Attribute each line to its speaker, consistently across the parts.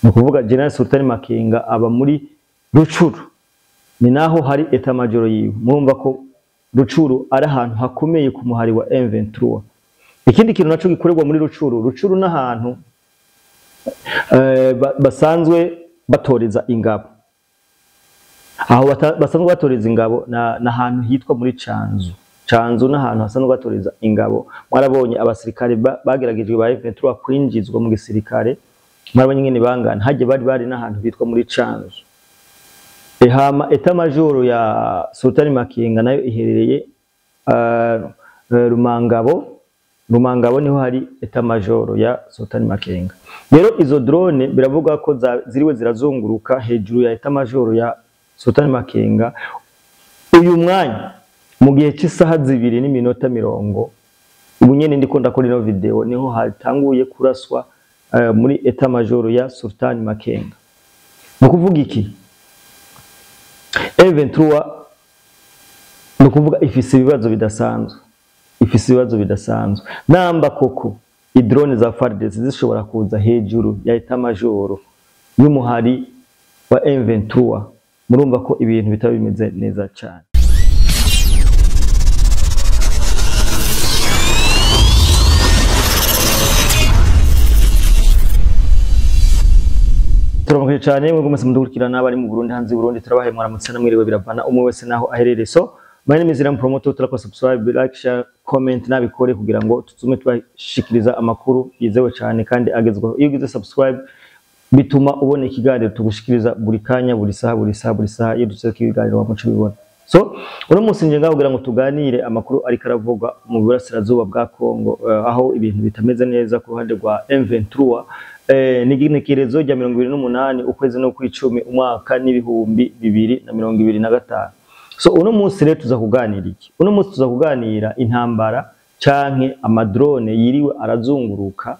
Speaker 1: Ni ukuvuga General Sultani Makenga aba muri Rucuru, ni naho hari état major yiwe. Murumva ko Rucuru ari ahantu hakomeye ku muhari wa M23. Ikindi kintu naco gikorerwa muri Rucuru, Rucuru n'ahantu basanzwe batoreza ingabo. Aho basanzwe batoreza ingabo na hantu hitwa muri Canzu. Canzu n'ahantu hasanzwe batoreza ingabo. Mwarabonye abasirikare bageragejwe ba M23 kwinjizwa mu gisirikare, mwarabonye ingene bangana, haje bari n'ahantu hitwa muri Canzu. Hama état major ya Sultani Makenga nayo iherereye Rumangabo. Rumangabo niho hari état major ya Sultani Makenga. Rero izo drone biravuga ko ziriwe zirazunguruka hejuru ya état major ya Sultani Makenga uyu mwanya mu gihe cy'isaha 2:40. Ubu nyene ndiko ndakora ino video niho hatanguye kuraswa muri état major ya Sultani Makenga. Ni ukuvuga iki? M23 ni ukuvuga ifise ibibazo bidasanzwe, ifise ibibazo bidasanzwe. Namba koko idrone za FARDC zishobora kuza hejuru ya état major y'umuhari wa M23, murumva ko ibintu bitaba bimeze neza cyane. Turamukaye cyane mwebwe mwese mudukurikirana, abari mu Burundi, hanze y'u Burundi, turabahaye mwaramutse namwiriwe, biravana umwe wese naho aherereye. So my name is Iram Promoter. Turakora subscribe, like, share, comment nabikore kugira ngo tuzume tubashikiriza amakuru yizewe cyane kandi agezweho. Iyo ugize subscribe bituma ubona ikiganiro tugushikiriza buri kanya, buri saha, buri saha, buri saha. Iyo dushyize ibiganiro wamuco ubibona. So uno munsi nje ngaho kugira ngo tuganire amakuru ariko aravugwa mu burasirazuba bwa Kongo, aho ibintu bitameze neza ku ruhande rwa M23. Ni igenekerezo rya 28 ukwezi no kw'icumi umwaka n'2025. So uno munsi rero tuza kuganira iki? Uno munsi tuza kuganira intambara canke amadrone yiriwe arazunguruka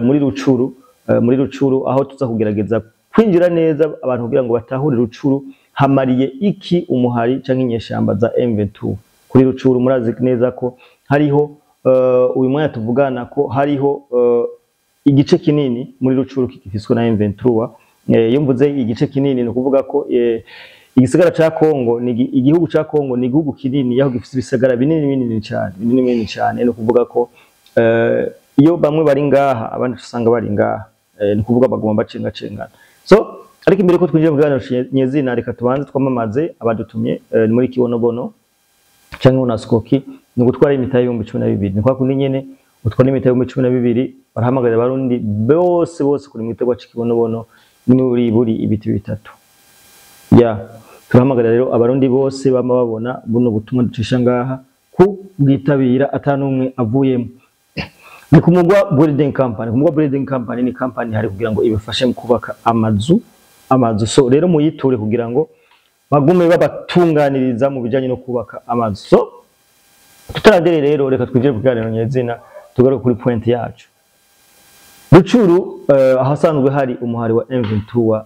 Speaker 1: muri Rucuru, muri Rucuru, aho tuza kugerageza kwinjira neza abantu kugira ngo batahure Rucuru hamariye iki umuhari canke inyeshamba za M23 kuri Rucuru. Murazi neza ko hariho uyu mwanya tuvugana ko hariho igice kinini muri Rucuru kigifiswe na M23. Iyo mvuze igice kinini ni ukuvuga ko igisagara ca Kongo ni igihugu ca Kongo ni igihugu kinini, yaho gifise ibisagara binini binini cyane, binini binini cyane. Ni ukuvuga ko iyo bamwe bari ngaha abandi usanga bari ngaha, ni ukuvuga bagomba bacenga cengana. So ariko imbere ko twinjira mu kiganiro nyezina, reka tubanze twamamaze abadutumye. Ni muri Kibonobono canke Unaskoki, ni gutwara imitahe 12,000. Ni kwa kundi nyene utwara imitahe 12,000. Barahamagarira abarundi bose bose kuri mwitego c'Ikibonobono ni buri ibiti bitatu ya. Turahamagarira rero abarundi bose bama babona buno butumwa ducisha ngaha ku bwitabira atanumwe avuyemo. Ni ku Mugwa Building Company. Ku Mugwa Building Company ni company hari kugira ngo ibafashe mu kubaka amazu, amazu. So rero muyiture kugira ngo bagume babatunganiriza mu bijanye no kubaka amazu. So tutarandere rero, reka twinjire mu kiganiro nyezina, tugaruke kuri point yacu. Rucuru, ahasanzwe hari umuhari wa M23,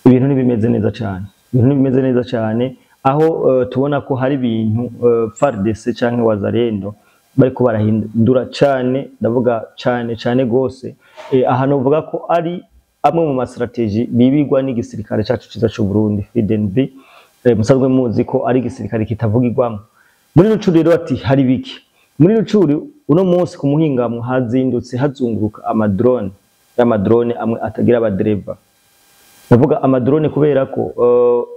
Speaker 1: ibintu ntibimeze neza cyane, ibintu ntibimeze neza cyane, aho tubona ko hari ibintu FARDC canke Wazalendo bariko barahindura cyane, ndavuga cyane cyane gose. Aha novuga ko ari amwe mu ma stratégie bibigwa n'igisirikare cacu ciza c'u Burundi FDNB. Musanzwe muzi ko ari igisirikare kitavugirwamo. Muri Rucuru rero ati hari biki muri Rucuru? Uno munsi ku muhingamo hazindutse hazunguruka amadrone, y'amadrone amwe atagira abadereva. Ndavuga amadrone kubera ko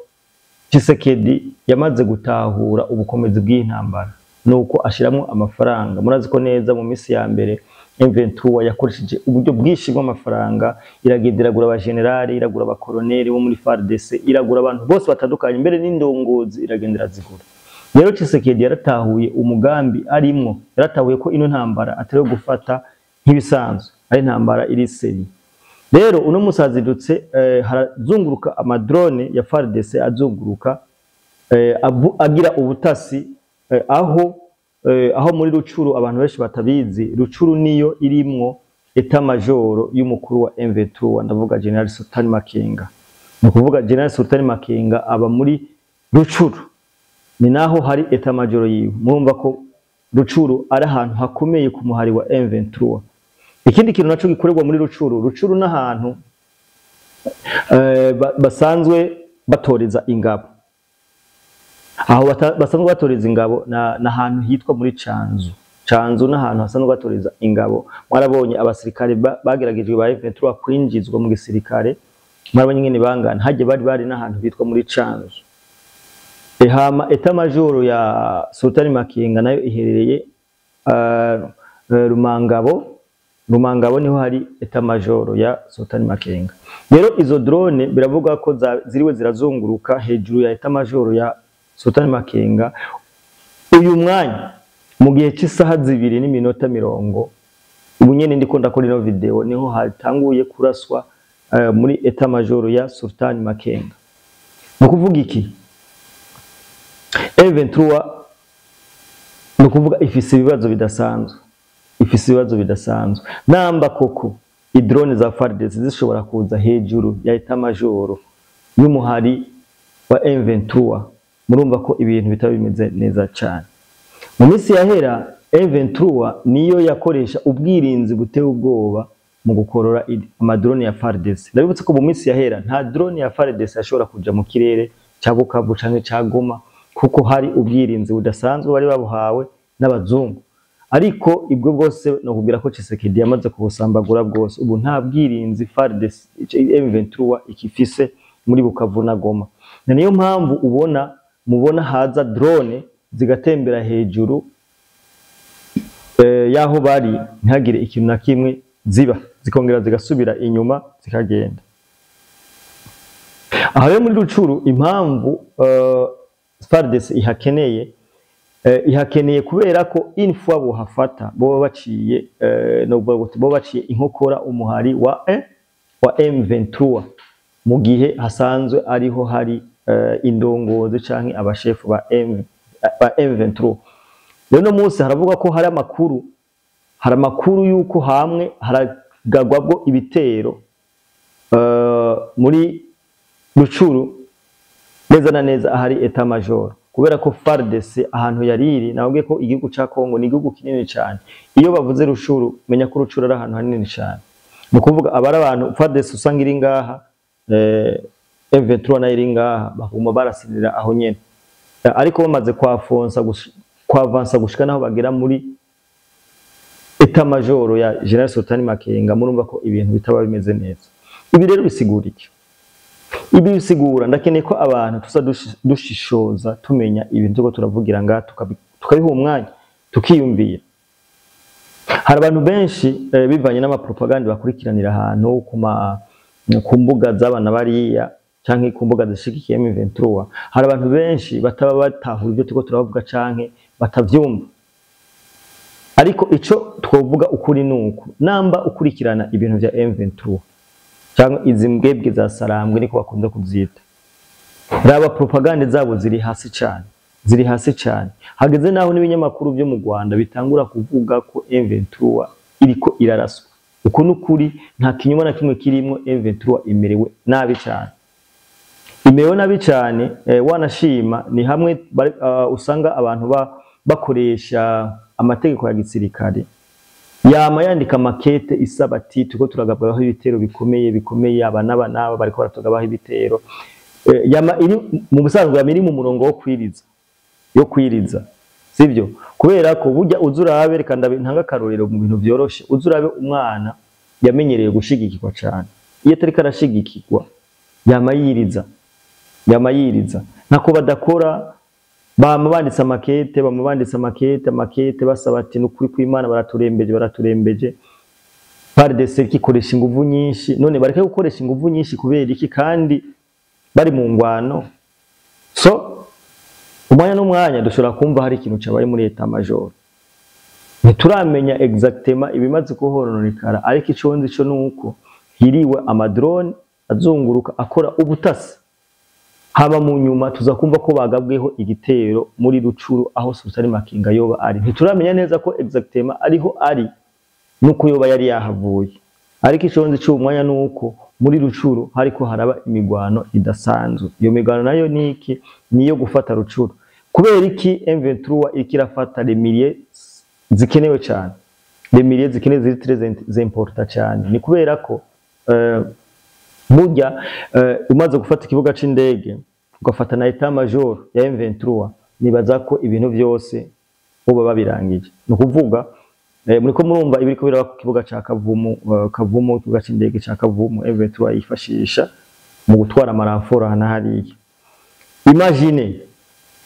Speaker 1: Tshisekedi yamaze gutahura ubukomezi bw'intambara nuko ashiramwo amafaranga. Murazi ko neza mu minsi ya mbere M23 yakoresheje uburyo bwinshi bw'amafaranga, iragenda iragura abagenerali, iragura abakoroneri bo muri FARDC, iragura abantu bose batandukanye, mbere n'indongozi iragenda irazigura. Rero Tshisekedi yaratahuye umugambi arimwo, yaratahuye ko ino ntambara atari yo gufata nk'ibisanzwe, ari intambara iri sérieux. Rero uno musi hazindutse harazunguruka amadrone ya FARDC, azunguruka agira ubutasi aho muri Rucuru. Abantu benshi batabizi, Rucuru niyo irimwo état major y'umukuru wa M23, ndavuga General Sultan Makenga. Ni ukuvuga General Sultan Makenga aba muri Rucuru, ni naho hari état major yiwe. Murumva ko Rucuru ari ahantu hakomeye ku muhari wa M23. Ikindi kintu naco gikorerwa muri Rucuru, Rucuru n'ahantu basanzwe batoreza ingabo, aho basanzwe batoreza ingabo na hantu hitwa muri Canzu. Canzu n'ahantu hasanzwe batoreza ingabo. Mwarabonye abasirikare bageragejwe ba M23 kwinjizwa mu gisirikare, mwarabonye ingene bangana haje bari n'ahantu hitwa muri Canzu. Hama état-major ya Sultani Makenga nayo iherereye Rumangabo. Rumangabo niho hari état-major ya Sultani Makenga. Rero izo drone biravuga ko ziriwe zirazunguruka hejuru ya état-major ya Sultani Makenga uyu mwanya mu gihe cy'isaha 2:40. Ubu nyene ndiko ndakora ino video niho hatanguye kuraswa muri état-major ya Sultani Makenga. Ni ukuvuga iki? M23 ni ukuvuga ifise ibibazo bidasanzwe, ifise ibibazo bidasanzwe. Namba koko idrone za FARDC zishobora kuza hejuru ya état-major y'umuhari wa M23, murumva ko ibintu bitaba bimeze neza cyane. Mu minsi yahera M23 niyo yakoresha ubwirinzi buteye ubwoba mu gukorora amadrone ya FARDC. Ndabibutse ko mu minsi yahera nta drone ya FARDC yashobora kuja mu kirere ca Bukavu canke ca Goma, kuko hari ubwirinzi budasanzwe bari babuhawe n'abazungu. Ariko ibwo bwose no kubwira ko Tshisekedi yamaze kubusambagura bwose. Ubu nta bwirinzi FARDC M23 ikifise muri Bukavu na Goma. Na niyo mpamvu ubona mubona haza drone zigatembera hejuru yaho bari, ntihagire ikintu na kimwe ziba, zikongera zigasubira inyuma zikagenda. Aha rero muri Rucuru impamvu FARDC ihakeneye, ihakeneye kubera ko une fois bohafata boba baciye no boba baciye inkokora umuhari wa M23, mu gihe hasanzwe ariho hari indongozi canke abashefu ba M23. Rero no munsi haravuga ko hari amakuru yuko hamwe haragagwabwo ibitero muri Rucuru neza na neza ahari état-major, kubera ko FARDC ahantu yariri. Nababwiye ko igihugu ca Kongo ni igihugu kinini cyane. Iyo bavuze Rucuru, menya ko Rucuru ari ahantu hanini cyane. Ni ukuvuga abari abantu FARDC usanga iri ngaha, M23 nayo iri ngaha, bakaguma barasinira aho nyene. Ariko bamaze kwafonsa kwavansa gushika naho bagera muri état-major ya General Sultani Makenga, murumva ko ibintu bitaba bimeze neza. Ibi rero bisigura iki? Ibi bisigura, ndakeneye ko abantu tuza dushishoza, tumenya ibintu turiko turavugira ngaha, tukabiha umwanya tukiyumvira. Hari abantu benshi bivanye n'amapropaganda bakurikiranira ahantu ku mbuga z'abana bariya canke ku mbuga zishigikiye M23, hari abantu benshi bataba batahura ibyo turiko turavuga canke batavyumva. Ariko ico twovuga ukuri nuko namba ukurikirana ibintu vya M23 cyangwa izi mbwebwe za Sarambwe, niko bakunda kuvyita, raba propaganda zabo ziri hasi cyane, ziri hasi cyane. Hageze naho n'ibinyamakuru byo mu Rwanda bitangura kuvuga ko M23 iriko iraraswa. Uko nukuri, nta kinyoma na kimwe kirimo. M23 imerewe nabi cyane, imerewe nabi cyane. Wanashima ni hamwe usanga abantu bakoresha amategeko ya gisirikare, yama yandika makete isaba ati turiko turagabwaho ibitero bikomeye bikomeye, aba n'aba n'aba bariko baratugabaho ibitero. Yama iri mu busanzwe, yama iri mu murongo wo kwiriza, yo kwiriza, sivyo? Kubera ko burya uzurabe, reka ntanga akarorero mu bintu vyoroshe, uzurabe umwana yamenyereye gushigikirwa cane, iyo atariko arashigikirwa yama yiriza, yama yiriza. Ntako badakora, bama banditse amakete, bama banditse amakete, amakete basaba ati nukuri kw'Imana baraturembeje, baraturembeje, FARDC ikoresha inguvu nyinshi. None bareke gukoresha inguvu nyinshi kubera iki kandi bari mu ngwano? So umwanya n'umwanya dushobora kumva hari ikintu cabaye muri état-major. Ntituramenya exactement ibimaze kuhononekara, ariko ico nzi co nuko hiriwe amadrone azunguruka akora ubutasi. Haba mu nyuma tuza kumva ko bagabweho igitero muri Rucuru aho Sultani Makenga yoba ari. Ntituramenya neza ko exactement ariho ari nuko yoba yari yahavuye, ariko ico nzi c'uwo mwanya nuko muri Rucuru hariko haraba imigwano idasanzwe. Iyo migwano nayo niki? Niyo gufata Rucuru. Kubera iki M23 iriko irafata les milliers zikenewe cyane, les milliers zikenewe ziri très important cyane? Ni kubera ko mu Burya umaze gufata ikibuga c'indege, ugafata na état major ya M23, nibaza ko ibintu vyose uba babirangije. Ni ukuvuga muriko murumva ibiriko biraba ku kibuga ca Kavumu, Kavumu, ikibuga c'indege ca Kavumu M23 yifashisha mu gutwara ama renforts aha na hariya. Imagine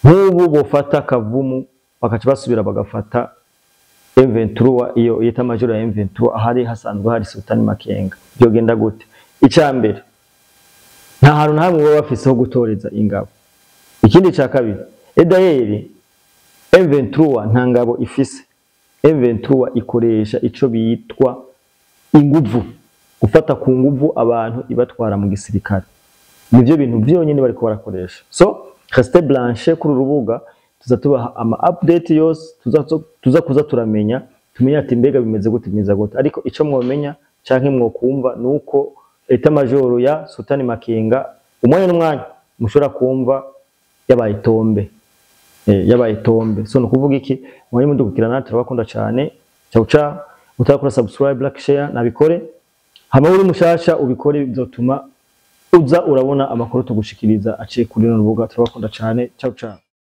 Speaker 1: nk'ubu bofata Kavumu, bakaca basubira bagafata M23, iyo état major ya M23 ahari hasanzwe hari Sultani Makenga, byogenda gute? Icya mbere, nta hantu na hamwe baba bafise ho gutoreza ingabo. Ikindi ca kabiri, d'ailleurs M23 nta ngabo ifise. M23 ikoresha ico bitwa inguvu, gufata ku nguvu abantu ibatwara mu gisirikare, nivyo bintu vyonyene bariko barakoresha. So restez branchés kuri uru rubuga, tuza tubaha ama update yose, tuza kuza turamenya, tumenye ati mbega bimeze gute, bimeze gute. Ariko ico mwomenya canke mwokumva nuko état major ya Sultani Makenga umwanya n'umwanya mushobora kumva yabaye tombe, yabaye tombe. So nukuvuga iki? Mwanya mudukurikirana, turabakunda cyane. Ciao ciao. Utarakora subscribe, like, share, nabikore. Hama uri mushasha ubikore, bizotuma uza urabona amakuru tugushikiriza aciye kuri runo rubuga. Turabakunda cyane. Ciao ciao.